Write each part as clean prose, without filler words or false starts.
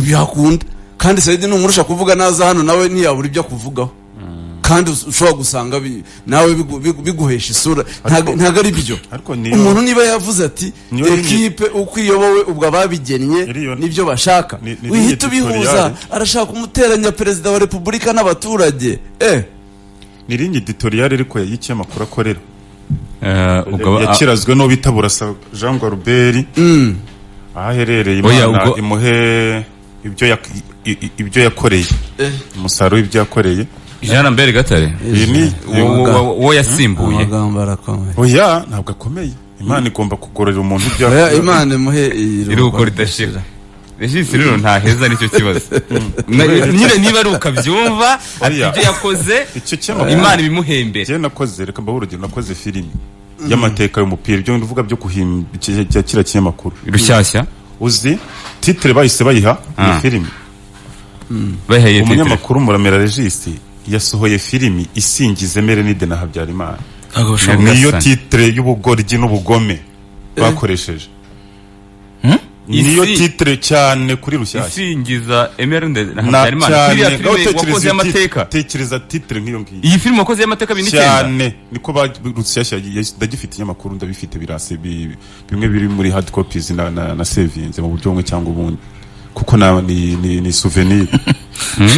Ntibyakunda. Kandi Saidi numurusha kuvuga, naza hano nawe ntiyabura ibyo akuvugaho, kandi ushobora gusanga nawe biguhesha isura. Ntabwo ari byo. Ariko niyo- Umuntu niba yavuze ati Niyo rinye- ekipe uko iyobowe, ubwo ababigennye nibyo bashaka, ni wihita ligne ubihuza. editoriale. Arashaka umuteranya perezida wa repubulika n'abaturage. Ni ligne éditoriale ariko y'ikinyamakuru akorera. Ubwo Yakirazwe n'uwo bita Burasa Jean Gualbert, aho aherereye, Oya, Imana imuhe ibyo yakoreye, umusaruro w'ibyo yakoreye. Jean Lambert Gatare. Iyi ni Uwo yasimbuye. Amagambo arakomeye. Oya, ntabwo akomeye. Imana igomba kugororera umuntu ibyo Oya, Imana imuhe iruhuko ridashira. Regis rero ntaheza, nicyo kibazo. Nyine niba ari ukabyumva ati Oya. ibyo yakoze, Icyo kinyamakuru Imana ibimuhembere. Njyewe nakoze, reka mbahe urugero, nakoze filimi y'amateka y'umupira. Ibyo ndavuga byo guhimba kiriya kinyamakuru Rushyashya. Uzi titre bahise bayiha ni filimi? Bayihaye titre? Umunyamakuru Muramira Regis yasohoye filimi isingiza MRND na Habyarimana. Ntabwo bishoboka. Niyo Nyagasani. titre y'ubugoryi n'ubugome bakoresheje, niyo titre cyane kuri Rushyashya. Isingiza MRND na Na Habyarimana? cyane. Iriya Ngaho filime tekereza wakoze iyo y'amateka? Tekereza titre nk'iyo ngiyo. Iyi filime wakoze y'amateka 2009? Cyane, niko ba Rushyashya. Ndagifite ikinyamakuru, ndabifite, birase bimwe biri muri hard copies na savings mu buryo bumwe cyangwa ubundi, kuko ni souvenir.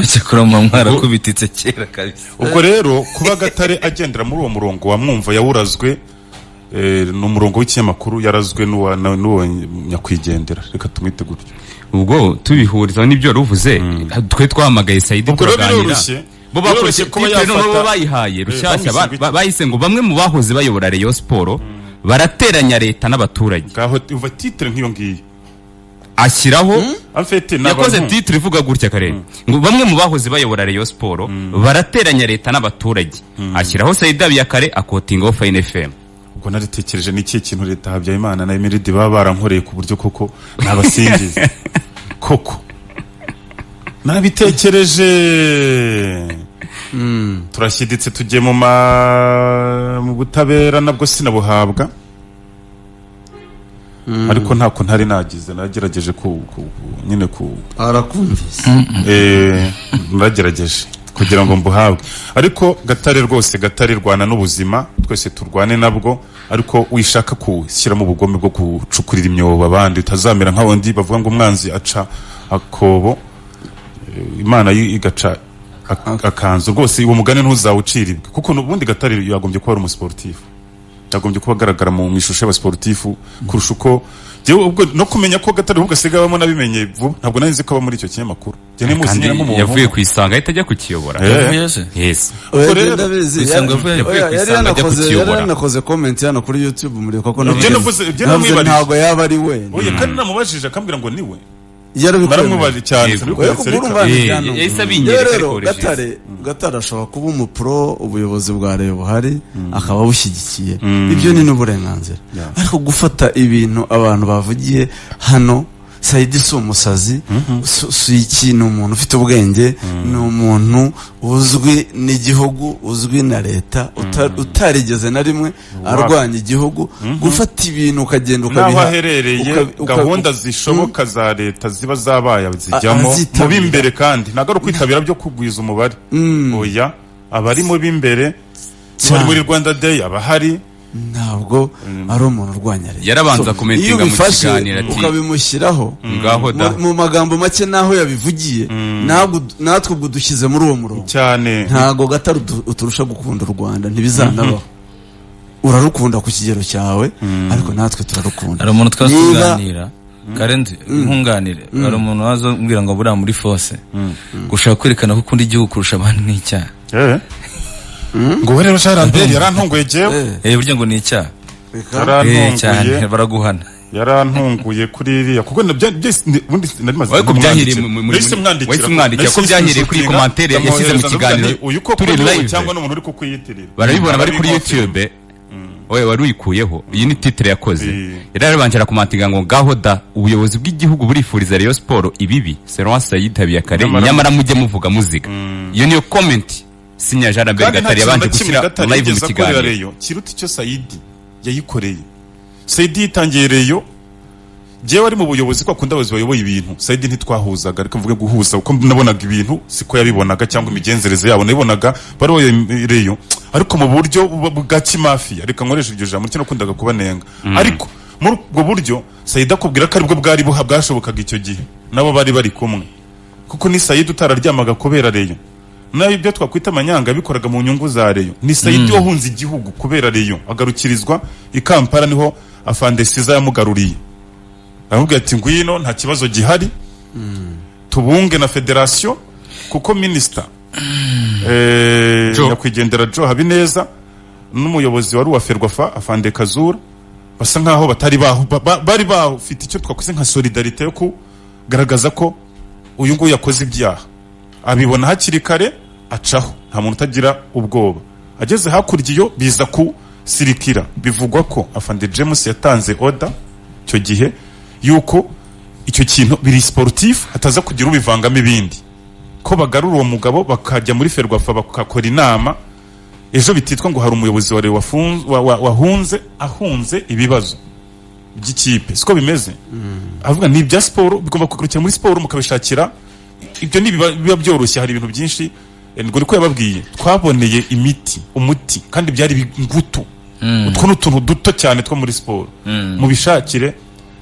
Cyakora muba mwarakubititse kera kabisa. Ubwo rero kuba Gatare agendera muri uwo murongo wamwumva yawurazwe, ni umurongo w'ikinyamakuru yarazwe n'uwo nyakwigendera, reka tumwite gutyo. Ubwo tubihuriza n'ibyo wari uvuze, twe twahamagaye Saidi, Ubwo rero turaganira. biroroshye. Bo Biroroshye bakoreshe kuba titre noneho yafata- bo bayihaye Rushyashya. Bamwise Bahise ngo bamwe mu bahoze bayobora Rayon Sport barateranya leta n'abaturage. Ngaho uva titre nk'iyo ngiyo. Ashyiraho En fait, ni yakoze abantu- titre ivuga gutya karere ngo bamwe mu bahoze bayobora Rayon Sport barateranya leta n'abaturage, ashyiraho Saidi Habiyakare, akotingaho Fine FM. Ubwo naritekereje, ni ikihe kintu leta Habyarimana na MRND baba barankoreye ku buryo koko nabasingiza koko? Nabitekereje, turashyiditse, tugiye mu butabera, nabwo sinabuhabwa, ariko ntako ntari nagize, nagerageje nyine ku Arakumvise. Nagerageje kugira ngo mbuhabwe. Ariko Gatare rwose, Gatare, rwana n'ubuzima, twese turwane nabwo, ariko wishaka gushyiramo ubugome bwo gucukurira imyobo abandi, utazamera nk'abandi bavuga ngo umwanzi aca akobo, Imana yo igaca akanzu. Rwose uwo mugani ntuzawuciribwe, kuko n'ubundi Gatare yagombye kuba ari umusportif, yagombye kuba agaragara mu ishusho y'abasportifu kurusha uko njyewe. Ubwo no kumenya ko Gatare ahubwo asigaye abamo nabimenye vuba, ntabwo nari nzi ko aba muri icyo kinyamakuru. Njye nimuzi Kandi nyine nk'umuntu. yavuye ku Isanga ahita ajya kukiyobora. Yavuye se? Yes. Oya, Ubwo rero- ndabizi. Ku Isanga yavuye Oya, ku yari Isanga ajya yanakoze, yari kukiyobora. yanakoze comment hano kuri YouTube, muribuka ko Ibyo navuze, ibyo navuze namwibarije. ntabwo yaba ari we. Oya, kandi namubajije akambwira ngo niwe. Yarabikwemereye. Naramubajije cyane. Yego. Oya, sinabikweretse, kuko reka. urumva ntibyano. Yahise abinyereka. Rero Ariko Regis. Gatare ashobora kuba umupro, ubuyobozi bwa Rayon buhari akaba abushyigikiye, ibyo ni n'uburenganzira. Ariko gufata ibintu abantu bavugiye hano, Saidi si umusazi, si iki, ni umuntu ufite ubwenge, ni umuntu uzwi n'igihugu, uzwi na leta, utarigeze na rimwe arwanya igihugu. Gufata ibintu ukagenda n'aho ukabiha aherereye, gahunda zishoboka za leta ziba zabaye zijyamo mu Azitabira. b'imbere, kandi ntabwo ari ukwitabira byo kugwiza umubare, oya, abari mu b'imbere bari muri Rwanda Day aba ahari. Ntabwo ari umuntu urwanya leta. Yarabanza So, commentinga iyo mu ubifashe kiganiro ati, ukabimushyiraho ngaho da. Mu magambo make n'aho yabivugiye, ntabwo natwe ubwo dushyize muri uwo murongo. Cyane. Ntabwo Gatare uturusha gukunda u Rwanda, ntibizanabaho. Urarukunda ku kigero cyawe, ariko natwe turarukunda. Hari umuntu twari Niba- tuganira karenzi, nkunganire, hari umuntu waza umbwira ngo buriya muri force gushaka kwerekana ko ukunda igihugu kurusha abandi ni icyaha. Ngo we rero Jean Lambert yarantunguye jewe. Burya ngo ni icyaha. Yarantunguye. Cyane, baraguhana. Yarantunguye kuri iriya, kuko ubundi nari maze Ariko byahiriye kumwandikira. Nahise mwandikira. Wahise umwandikira ko Nahise byahiriye kuri nsutinga, commentaire yashyize mu ndamwohereza, kiganiro ndavuga nti, uyu koko turi ni wowe live. cyangwa n'umuntu uri kukuyitirira? Barabibona bari kuri Arabikonfirma. YouTube. Oya, wari uyikuyeho, iyi ni titre yakoze. Yari yarabanje arakomantinga ngo ngaho da, ubuyobozi bw'igihugu burifuriza Rayon Sport ibibi selon Said Habiyakare, nyamara mujye muvuga muziga. Iyo niyo comment sinya Jean Lambert Kandi nta Gatare kintu yabanje na kimwe gushyira Gatare live mu yigeze akorera kiganiro. Rayon kiruta icyo Saidi yayikoreye. Saidi yitangiye Rayon. Jewe ari mu buyobozi, ko akunda abayobozi bayoboye ibintu. Saidi ntitwahuzaga, ariko mvuge guhuza uko nabonaga ibintu siko yabibonaga, cyangwa imigenzereze yabo nabibonaga bari Rayon, ariko mu buryo bwa kimafiya, reka nkoresha iryo jambo, nicyo nakundaga kubanenga. Ariko muri ubwo buryo Saidi akubwira ko aribwo bwari buha bwashobokaga icyo gihe, nabo bari bari kumwe, kuko ni Saidi utararyamaga kubera Rayon, nayo ibyo twakwita amanyanga yabikoraga mu nyungu za Rayon. Ni Saidi wahunze igihugu kubera Rayon, agarukirizwa i Kampala, niho afande Siza yamugaruriye, aramubwira ati: "Ngwino, nta kibazo gihari, tubunge na federasiyo," kuko minisita Joe. nyakwigendera Joe Habineza n'umuyobozi wari uwa Ferwafa, afande Kazura, basa nkaho batari baho bari bafite icyo twakoze nka solidarité yo kugaragaza ko uyu nguyu yakoze ibyaha, abibona hakiri kare, acaho. Nta muntu utagira ubwoba. Ageze hakurya iyo biza kusirikira, bivugwa ko afande James yatanze order icyo gihe yuko icyo kintu biri sportif, hataza kugira ubivangamo ibindi, ko bagarura uwo mugabo, bakajya muri Ferwafa, bakakora inama ejo, bititwa ngo hari umuyobozi wa Rayon wahunze, ahunze ibibazo by'ikipe. Siko bimeze. Avuga ni ibya siporo, bigomba kugarukira muri siporo, mukabishakira ibyo ni biba byoroshye. Hari ibintu byinshi, ngo niko yababwiye, twaboneye imiti, umuti, kandi byari ngutu, utwo ni utuntu duto cyane two muri siporo, mubishakire.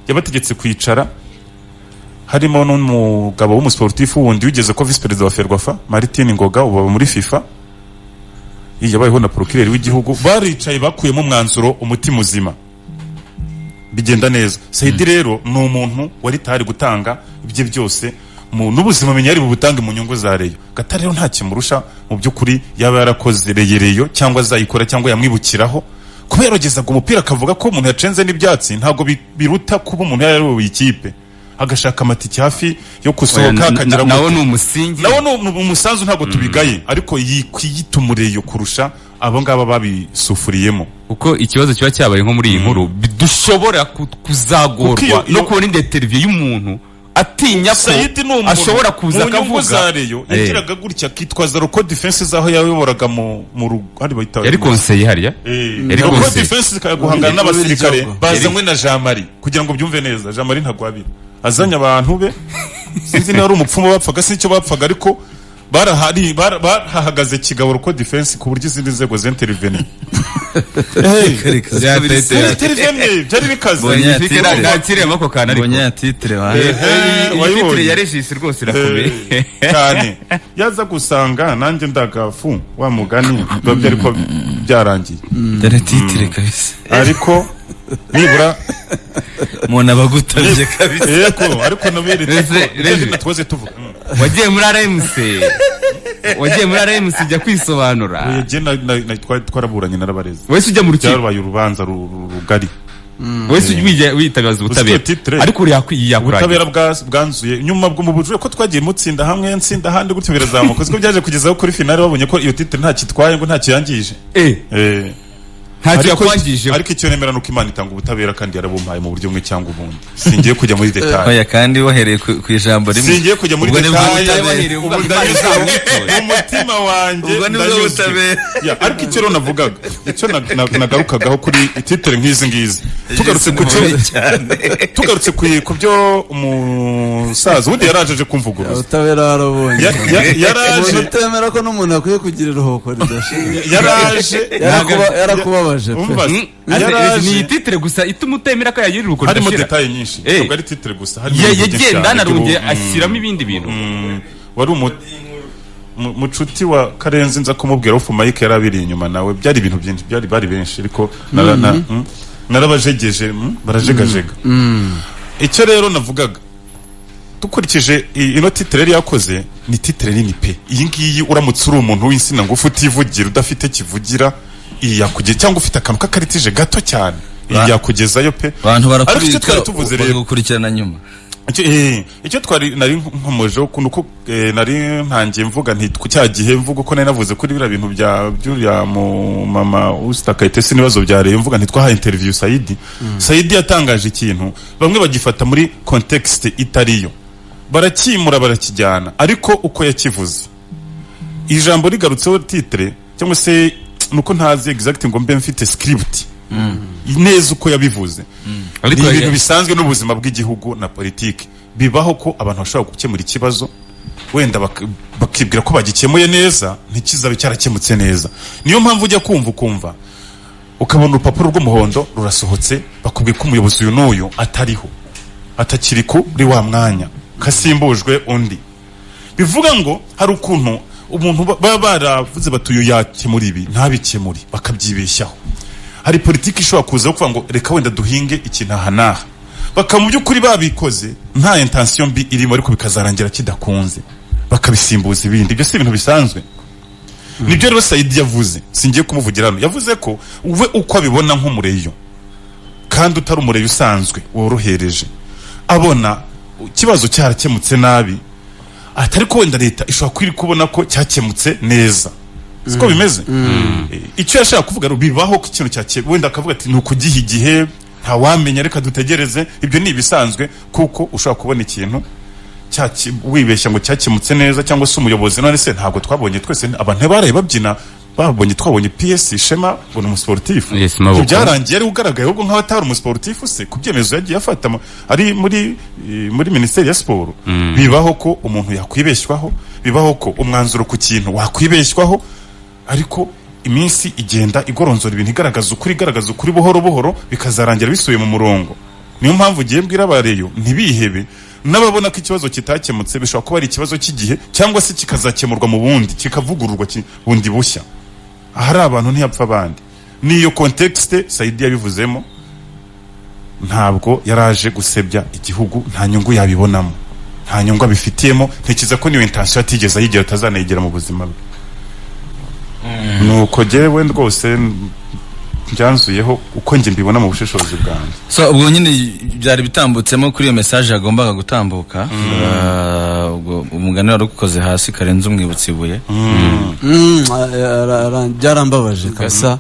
Yabategetse kwicara, harimo n'umugabo w'umusportifu wundi wigeze ko visi perezida wa Ferwafa, Martin Ngoga, ubu aba muri FIFA, yabayeho na procureur w'igihugu. Baricaye, bakuyemo umwanzuro, umuti muzima, bigenda neza. Saidi rero ni umuntu wari tayari gutanga ibye byose mu n'ubuzima, menya yari bubutange mu nyungu za Rayon. Gatare rero nta kimurusha mu by'ukuri, yaba yarakoze Rayon cyangwa azayikora cyangwa yamwibukiraho kuba yarogezaga umupira akavuga ko umuntu yacenze n'ibyatsi. Ntabwo biruta kuba umuntu yarayoboye ikipe agashaka amatike hafi yo gusohoka akagera Nawo ni umusingi. Nawo ni umusanzu, ntabwo tubigaye, ariko yikwiyita umureyo kurusha abo ngaba babisufuriyemo. Kuko ikibazo kiba cyabaye nko muri iyi nkuru, dushobora kuzagorwa Kuko no kubona interview y'umuntu atinya ko Saidi ni umuntu ashobora kuza mu nyungu akavuga. za Rayon yagiraga gutya akitwaza local defense z'aho yayoboraga mu rugo hari bayita Yari conseiller hariya. Yari local conseiller. defense guhangana n'abasirikare Mu Biryogo. bazanywe na Jean Marie. Kugira ngo byumve neza, Jean Marie Ntagwabira azanye abantu be, sinzi niba ari umupfumu bapfaga, si icyo bapfaga, ariko barahari barahagaze kigabo local defense, ku buryo izindi nzego zintervene. Intervene, byari bikaze. Mbonye ya titre. Nakiremo ako kantu ariko. Mbonye ya titre wa. Iyi titre Wayibonye. ya Regis rwose irakomeye. Cyane. Yaza gusanga nanjye ndagafu wa mugani, biba byari ko byarangiye. Dore titre kabisa. Ariko nibura Umuntu aba agutabye kabisa. Yego, ariko naberetse ko Regis. tubaze tuvuga. Wagiye muri RMC, wagiye muri RMC ujya kwisobanura? Oya, jye twaraburanye, narabareze. Wese ujya mu rukiko? Byabaye urubanza rugari. Wese ujya witabaza ubutabera? Uziko titre. Ariko uri yakwiye Ubutabera bwanzuye nyuma bwo mu bujure ko twagiye mutsinda hamwe, nsinda ahandi, gutyo birazamuka. Siko byaje kugezaho kuri finale babonye ko iyo titre ntacyo itwaye, ngo ntacyo yangije. Ntacyo yakwangije. Ariko icyo nemera nuko Imana itanga ubutabera, kandi yarabumpaye mu buryo bumwe cyangwa ubundi. Singiye kujya muri détail. Oya, kandi wahereye ku ijambo rimwe. Singiye kujya muri Ubwo nibwo détail. butabera. Ubu ndanyuzwe mu mutima wanjye. Ubwo nibwo Ndanyuzwe. butabera. Ya, ariko icyo rero navugaga, icyo nagarukagaho kuri titre nk'izi ngizi, tugarutse ku cyo cyane. Tugarutse ku byo umusaza ubundi yaraje aje kumvuguruza. Ubutabera warabonye. Yaraje. Umuntu utemera ko n'umuntu akwiye kugira iruhuko ridashira. Yaraje. Yarakubabaje pe. Umva se, Ni iyi yaraje titre gusa ituma utemera ko yagira iruhuko harimo ridashira? détails nyinshi. Ntabwo ari titre gusa, harimo ibintu byinshi Yagenda cyane anarongera ashyiramo ibindi bintu. Wari mucuti wa Karenzi, nza kumubwira off mic, yari abiri inyuma nawe. Byari ibintu byinshi, byari bari benshi, ariko narabajegeje, barajegajega. Icyo rero navugaga, dukurikije ino titre yari yakoze, ni titre nini pe. Iyi ngiyi, uramutse uri umuntu w'insina ngufi utivugira, udafite kivugira, iyi yakugira, cyangwa ufite akantu k'akaritije gato cyane, iyi yakugezayo pe. Abantu Ariko icyo barakubika twari tuvuze rero, bakagukurikirana nyuma. Icyo twari nari nkomojeho ukuntu ko nari ntangiye mvuga nti ku cya gihe mvuga uko nari navuze kuri biriya bintu bya by'uriya mu mama Usta Kayitesi n'ibibazo bya Rayon, mvuga nti twahaye interview Saidi. Saidi yatangaje ikintu, bamwe bagifata muri context itariyo, barakimura, barakijyana. Ariko uko yakivuze, ijambo rigarutseho titre, cyangwa se nuko ntazi exact ngo mbe mfite script. Neza uko yabivuze, Ariko ni ibintu bisanzwe n'ubuzima bw'igihugu na politiki. Bibaho ko abantu bashobora gukemura ikibazo, wenda bakibwira ko bagikemuye neza, ntikizabe cyarakemutse neza. Niyo mpamvu ujya kumva, ukumva, ukabona urupapuro rw'umuhondo rurasohotse, bakubwiye ko umuyobozi uyu n'uyu atariho, atakiri kuri wa mwanya, kasimbujwe undi. Bivuga ngo hari ukuntu umuntu baba baravuze bati: "Uyu yakemura ibi", ntabikemure, bakabyibeshyaho. Hari politiki ishobora kuza yo kuvuga ngo: "Reka wenda duhinge ikintu aha n'aha", bakaba mu by'ukuri babikoze nta intention mbi irimo, ariko bikazarangira kidakunze, bakabisimbuza ibindi. Ibyo si ibintu bisanzwe. Nibyo rero Saidi yavuze. Singiye kumuvugira hano. Yavuze ko we uko abibona nk'umureyo, kandi utari umureyo usanzwe worohereje, abona ikibazo cyarakemutse nabi, atari ko wenda leta ishobora kwiri kubona ko cyakemutse neza. Siko bimeze. Icyo yashaka kuvuga rero, bibaho ko ikintu cyake, wenda akavuga ati: "Ni ukugiha igihe, ntawamenya, reka dutegereze." Ibyo ni ibisanzwe, kuko ushobora kubona ikintu wibeshya ngo cyakemutse neza, cyangwa se umuyobozi. None se ntabwo twabonye twese abantu baraye babyina, babonye, twabonye PS Shema ngo ni umusportifu? Yes, Maboko. Ibyo byarangiye ari ugaragaye ahubwo nk'aho atari umusportifu se, ku byemezo yagiye afata ari muri minisiteri ya siporo. Bibaho ko umuntu yakwibeshywaho, bibaho ko umwanzuro ku kintu wakwibeshywaho, ariko iminsi igenda igoronzora ibintu, igaragaza ukuri buhoro buhoro, bikazarangira bisubiye mu murongo. Niyo mpamvu ugiye mbwira abareyo ntibihebe, n'ababona ko ikibazo kitakemutse, bishobora kuba ari ikibazo cy'igihe, cyangwa se kikazakemurwa mu bundi, kikavugururwa bundi bushya. Ahari abantu ntiyapfa abandi. Niyo contexte Saidi yabivuzemo. Ntabwo yaraje gusebya igihugu, nta nyungu yabibonamo, nta nyungu abifitiyemo. Ntekereza ko niyo intention atigeze ayigira, atazanayigira mu buzima bwe. Nuko jyewe rwose byanzuyeho uko njye mbibona mu bushishozi bwanjye. So ubwo nyine byari bitambutsemo kuri iyo message yagombaga gutambuka. Ubwo umugani wari ukoze hasi karenze umwibutsa ibuye. Byarambabaje kabisa.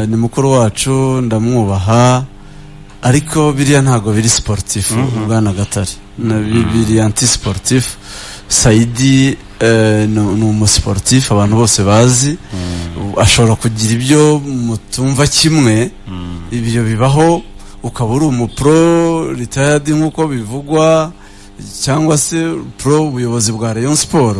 Ni mukuru wacu, ndamwubaha, ariko biriya ntabwo biri sportif, bwana Gatare. Biri anti sportif. Saidi ni umusportif abantu bose bazi. Ashobora kugira ibyo mutumva kimwe, ibyo bibaho, ukaba uri umupro retired nk'uko bivugwa, cyangwa se pro ubuyobozi bwa Rayon Sport,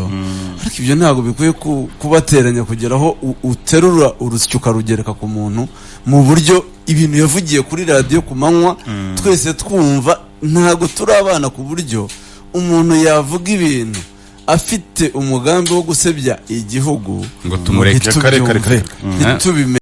ariko ibyo ntabwo bikwiye kubateranya kugera aho uterura urusyo ukarugereka ku muntu mu buryo ibintu yavugiye kuri radiyo ku manywa twese twumva. Ntabwo turi abana ku buryo umuntu yavuga ibintu afite umugambi wo gusebya igihugu ngo tumureke. Kare, kare, ntitubyumve, kare. ntitubimenye.